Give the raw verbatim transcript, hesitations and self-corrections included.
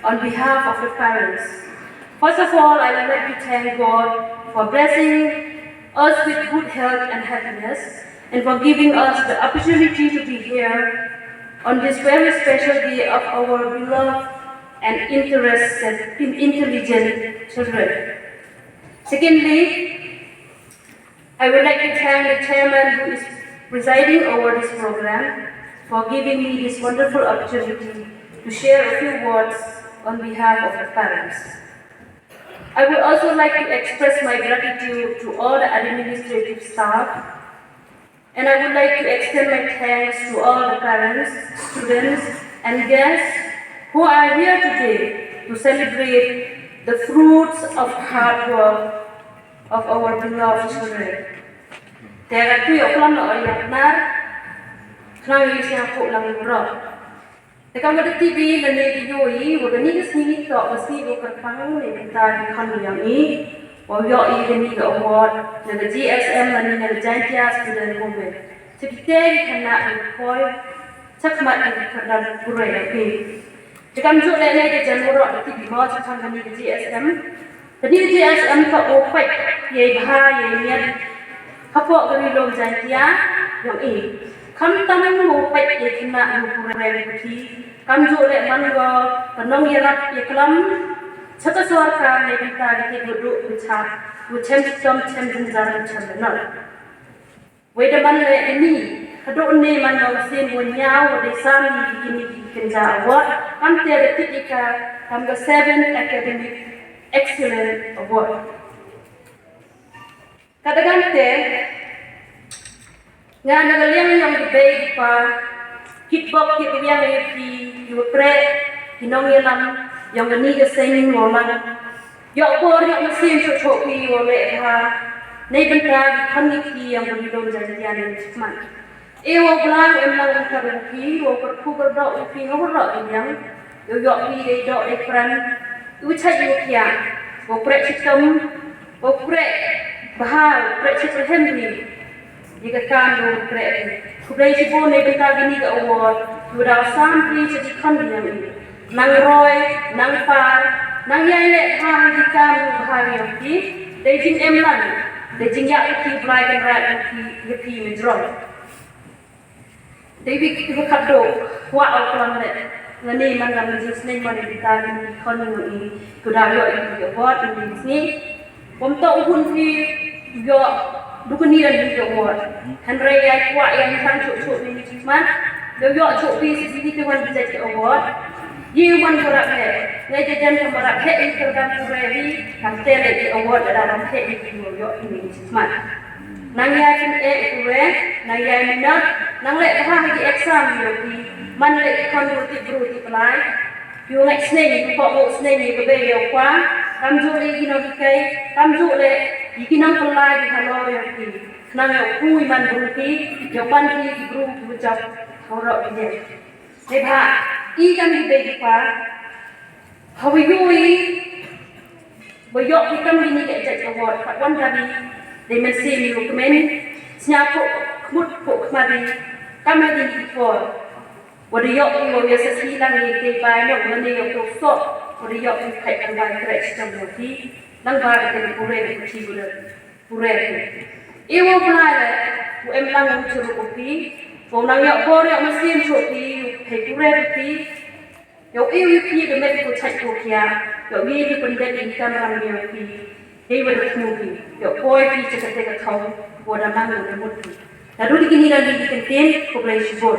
on behalf of the parents. First of all, I would like to thank God for blessing us with good health and happiness and for giving us the opportunity to be here on this very special day of our beloved and interested in intelligent children. Secondly, I would like to thank the chairman who is presiding over this program for giving me this wonderful opportunity to share a few words on behalf of the parents. I would also like to express my gratitude to all the administrative staff, and I would like to extend my thanks to all the parents, students, and guests who are here today to celebrate the fruits of hard work of our beloved children. Te ka tu yok lam na oi yak nar, khnang yu siang pu lang yu rok. Te kam ka ti bi la ne di yoi, wa ka ni ka sngi ni tok, ka sngi wa ka pang ne ka ta ni khan yang i, wa yok i ka ni ka award, na ka G S M la ni na ka Jaintia Student Movement. Te ki te ki khan na ka koi, chak mat ka ka dan kurai ya ki. Te kam ju le ne ka jan wa rok ti bi mo chak khan ka ni ka G S M. Ka ni ka G S M ka o pek, ye bha, ye niat. Hapoh ka ri lum Jaintia, yong i. Kam tam mo pek ye kina mo kurai ki. Kam ju le man go, ka nong ye rap ye klam. Chaka sorkar ne kita ki ki gudu ku chap, ku chem chom chem jumjar ku chem benal. Wei da man le ini, ka do ne man go sin wo nyao, wo de sam ni ki ni ki kinja award, kam te de ti ka, kam ka seven Academic Excellent Award. Ka da kan te, nga na ka liang yong ki bei ki pa, kit bok kit liang ye ki, ki wa pre, ki nong ye lam, yong ka ni ka seng wo lang. Yok bor yok masin chok chok ki wo le ha. Nei benta ki khon ni ki yong ka ni dong jan tian ni chikman. E wo blang em lang ka ru ki, wo per ku ber dok ki, wo ber dok ki yang. Yo yok ki dei dok dei pran. U chai yo kia. Wo pre chitom. Wo pre bahal, pre chitom hem ni. Di ka kam dong pre. Khublei shibun nei benta ki ni ka award. Ki wa daw sam ki chi di khon ni yang. Nang roi, nang par, nang yai le ha di kam dong bahal yang ki. Dei jing em lang. Dei jing yak ki blai kan rai ki, ki, ki ni jrong. Dei bik ki khat do, wa au klam le. Ngani man ngam jing sneng man di ta ni khon ni, ku da yo i award ni sneng. Bom to u hun phi yo du kani ran ni award. Hynrei ya wa ya ni tang chuk chuk ni ni man. Yo yo chuk phi si ni ki wan di award. Yi man ko rak he. Ngai je jan ko rak he i ko dan ko re hi. Kan te le di award da ram he i ko yo ni man. Nang yai pyneh ïa ki wei, nang yai minot, nang leh bha ha ki exam ïa ki, man leh ki khon bru ti bru ti blai. Ïa u ngeit sneng, ïa u pok u sneng, ïa ka bei ïa u kwa, kam ju leh ïa ki nonghikai, kam ju leh ïa ki nongpynlait halor ïa ki. Khnang ïa u pui man bru ki, ïa u pan ki ki bru ki bujap ha u rok ki jep. Te bha, i kam i bei i pa, ha wa yu i, wa yok i kam i ni ka jait award, ka wan ka bi, dei men si ni u kmen, snya ko khmut ko khmari, kam i ni i por. Wa da yok i wa ya sa si lang i te bai no, wa ni yok to so, wa da yok i kai kan bai kre stam no ki, lang bai ka ni pure ni chi gula. Pure phi. I wa bnai le, u em lang u churu u phi, u nang ïa bor ïa masin chu phi, u phi pure phi. Ïa u i u phi de met ku chait ku kia, ïa u i phi pun de in kam ram ïa u phi. Ïa wa de thmu phi, ïa poi phi cha ka te ka thau, wa da mang u de mut phi. Na du di kini da di di ken tin, khublei shibun.